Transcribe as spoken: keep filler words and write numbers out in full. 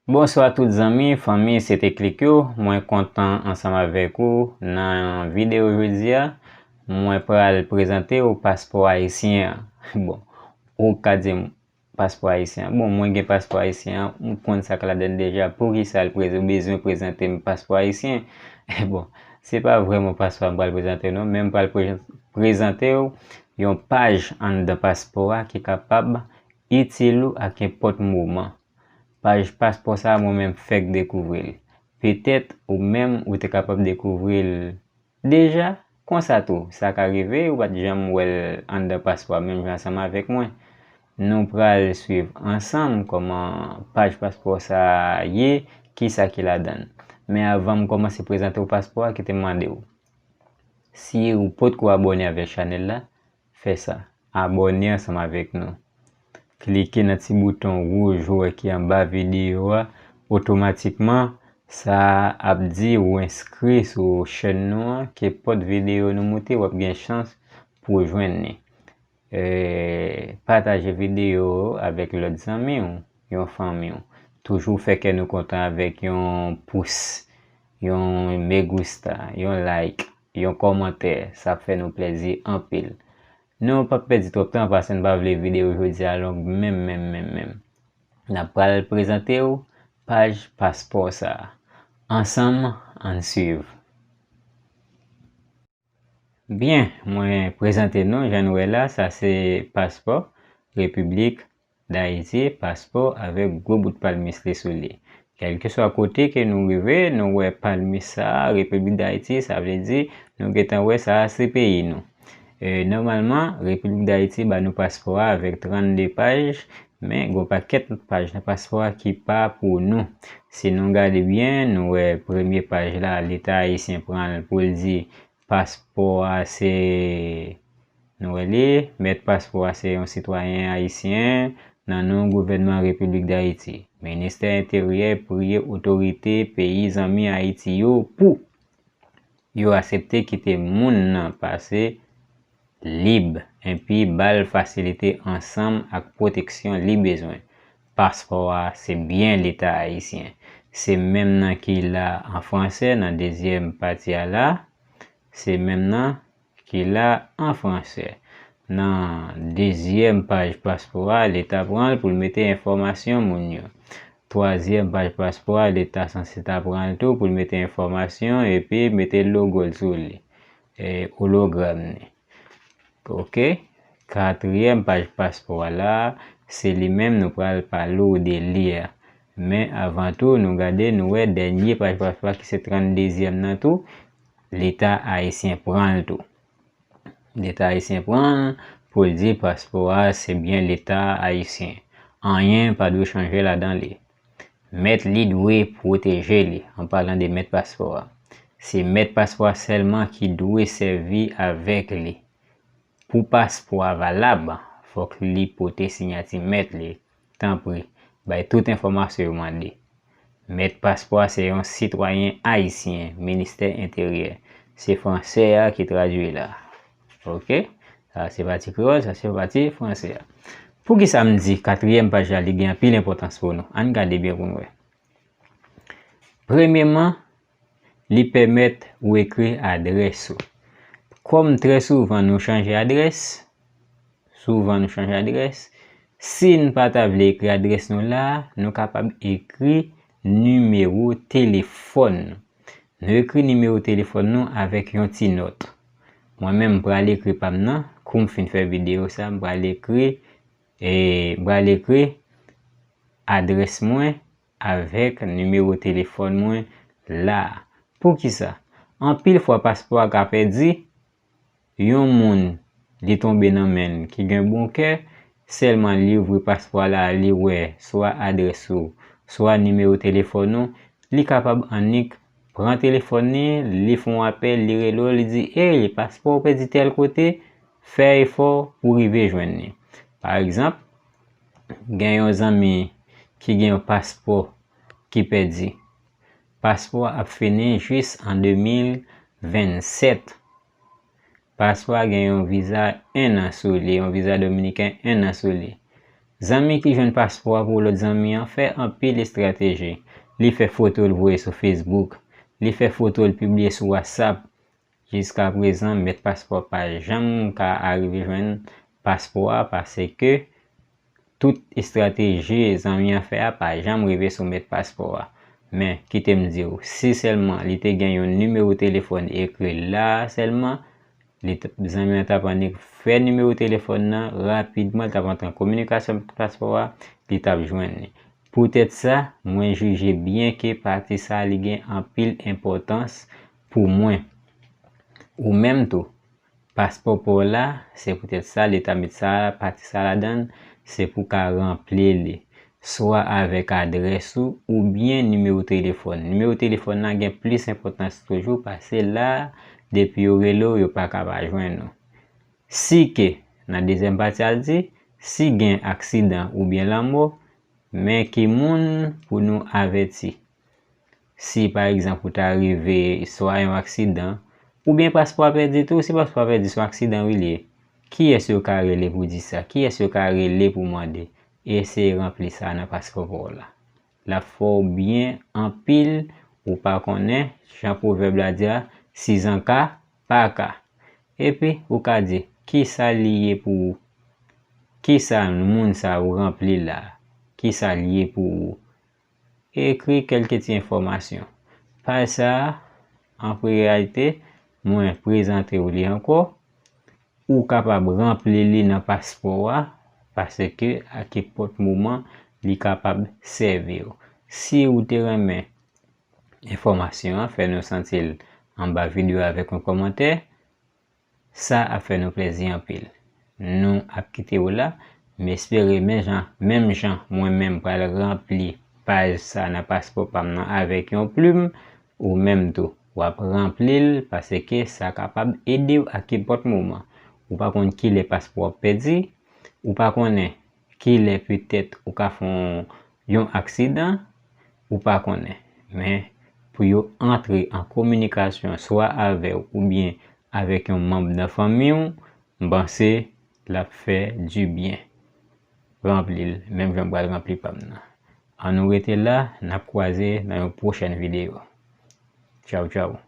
Bonswa tout zanmi, fanmi, se te Klik yo. Mwen kontan ansanm avèk ou nan videyo jodi a. Mwen pral prezante w paspò ayisyen an. Bon, ou ka di m paspò ayisyen an. Bon, mwen gen paspò ayisyen an, m konn sa k ladan l deja. Poukisa l prez- ou bezwen prezante m paspò ayisyen? Bon, se pa vrèman paspò a m pral prezante w non, men m pral pre- prezante w yon paj anndan paspò a ki kapab itil ou a kenpòt moman. Paj paspò sa a mwen menm fèk dekouvri l. Petèt ou menm ou te kapab dekouvri l deja. Konsa tou, sa ka rive ou pa t janm wè l anndan paspò a menm jan ansanm avèk mwen. Nou pral swiv ansanm kòman paj paspò sa a ye, kisa ki ladan l. Men avan m kòmanse prezante w paspò a, kite m mande w, si ou potko abòne avèk chanèl la, fè sa. Abòne ansanm avèk nou. Klike nan ti bouton wouj ou wè ki anba videyo a. Otomatikman, sa ap di ou enskri sou chèn nou an, kenpòt videyo nou moute, w ap gen chans pou w jwenn li. E, pataje videyo avèk lòt zanmi w, yon fanmi w. Toujou fè kè nou kontan avèk yon pous, yon me gusta, yon like, yon kòmantè. Sa ap fè nou plèzi anpil. Nou p ap pèdi twòp tan, paske n pa vle videyo jodi a long menm, menm, menm, menm. N ap pral prezante w paj paspò sa a. Ansanm, ann swiv. Byen, mwen prezante nou, jan nou wè la, sa se paspò Repiblik Dayiti, paspò avèk gwo bout palmis li sou li. Kèlkeswa kote ke nou rive, nou wè palmis sa a, Repiblik Dayiti, sa vle di nou gentan wè sa a se peyi nou. E, nòmalman, Repiblik Dayiti ba nou paspò a avèk trannde paj, men gon pakèt paj nan paspò a ki pa pou nou. Si nou gade byen, nou wè premye paj la, Leta ayisyen pran l pou l di paspò a se, nou wè li, mèt paspò a se yon sitwayen ayisyen nan non gouvènman Repiblik Dayiti. Ministè Enteryè priye otorite peyi zanmi Ayiti yo pou yo aksepte kite moun nan pase lib, enpi ba l fasilite ansanm ak pwoteksyon li bezwen. Paspò a se byen Leta ayisyen. Se menm nan ki la an fransè nan dezyèm pati a la. Se menm nan ki la an fransè. Nan dezyèm paj paspò a, Leta pran l pou l mete enfòmasyon moun yo. Twazyèm paj paspò a, Leta sanse ta pran l tou pou l mete enfòmasyon epi mete logo l sou li, e, ologram li. Oke. Katriyèm paj paspò a la, se li menm nou pral pale w de li a. Men avan tou, nou gade, nou wè dènye paj paspò a ki se tranndezyèm nan tou, Leta ayisyen pran l tou. Leta ayisyen pran l pou l di paspò a se byen Leta ayisyen. Anyen pa dwe chanje ladan li. Mèt li dwe pwoteje li, an palan de mèt paspò a. Se mèt paspò a sèlman ki dwe sèvi avèk li. Pou paspò a valab, fòk li pote siyati mèt li. Tanpri, bay tout enfòmasyon yo mande. Mèt paspò a se yon sitwayen ayisyen, Ministè Enteryè. Se fransè a ki tradui la. Oke? Sa se pati kreyòl, sa se pati fransè a. Poukisa m di katriyèm paj la, li gen anpil enpòtans pou nou? Ann gade byen pou n wè. Premyèman, li pèmèt ou ekri adrès ou. Kòm trè souvan nou chanje adrès, souvan nou chanje adrès, si n pa ta vle ekri adrès nou la, nou kapab ekri nimewo telefòn nou. Nou ekri nimewo telefòn nou avèk yon ti nòt. Mwen menm, m pral ekri pa m nan. Kou m fin fè videyo sa, m pral ekri, e, m pral ekri adrès mwen avèk nimewo telefòn mwen la a. Poukisa? Anpil fwa, paspò a ka pèdi, yon moun, li tonbe nan men l ki gen bon kè, sèlman li ouvri paspò a la, li wè swa adrès ou, swa nimewo telefòn ou, li kapab annik pran telefòn li, li fè yon apèl, li rele w, li di, "Ey, paspò w pèdi tèl kote, fè efò pou w rive jwenn li." Pa egzanp, gen yon zanmi ki gen yon paspò ki pèdi. Paspò a ap fini jis an de mil vennsèt. Paspò a gen yon viza en an sou li, yon viza dominiken en an sou li. Zanmi ki jwenn paspò a pou lòt zanmi an fè anpil estrateji. Li fè foto l voye sou Facebook. Li fè foto l pibliye sou WhatsApp. Jiska prezan, mèt paspò pa janm ka arive jwenn paspò a paske tout estrateji zanmi an fè a pa janm rive sou mèt paspò a. Men, kite m di w, si sèlman li te gen yon nimewo telefòn ekri la a sèlman, li t- zanmi an t ap annik fè nimewo telefòn nan rapidman, li t ap antre an kominikasyon ak paspò a, li t ap jwenn li. Poutèt sa, mwen jije byen ke pati sa a li gen anpil enpòtans pou mwen. Ou menm tou, paspò pa w la, se poutèt sa leta met sa pati sa ladan l, se pou w ka ranpli li, swa avèk adrès ou oubyen nimewo telefòn. Nimewo telefòn nan gen plis enpòtans toujou pase la, depi yo rele w, yo pa ka pa jwenn ou. Si ke, nan dezyèm pati a l di, si gen aksidan oubyen lanmò, men ki moun pou nou avèti. Si pa egzanp ou ta rive swa yon aksidan, oubyen paspò a pèdi tou, si paspò a pèdi se yon aksidan wi li ye, kiyès yo ka rele pou di sa? Kiyès yo ka rele pou mande? Eseye ranpli sa nan paspò pa w la. L ap fè w byen anpil, ou pa konnen, jan pwovèb la di a, sizanka, pa ka. Epi, ou ka di, kisa li ye pou ou? Kisa moun sa ou ranpli la? Kisa li ye pou ou? Ekri kèlke ti enfòmasyon. Paj sa a, an reyalite, mwen prezante w li ankò. Ou kapab ranpli li nan paspò a, paske a kenpòt moman, li kapab sèvi w. Si ou te renmen enfòmasyon an, fè nou santi l anba videyo a avèk yon kòmantè. Sa ap fè nou plezi anpil. Nou ap kite w la, m espere men jan, menm jan mwen menm pral ranpli paj sa nan paspò pa m nan avèk yon plim, ou menm tou, w ap ranpli l paske sa kapab ede w a kenpòt moman. Ou pa konn kilè paspò w ap pèdi, ou pa konnen kilè petèt ou ka fè yon, yon aksidan, ou pa konnen. Men, pou yo antre an kominikasyon swa avè w oubyen avèk yon manm nan fanmi w, m panse l ap fè dibyen. Ranpli l, menm jan m pral ranpli pa m nan. Ann nou rete la, n ap kwaze nan yon pwochèn videyo. Tchaw, tchaw.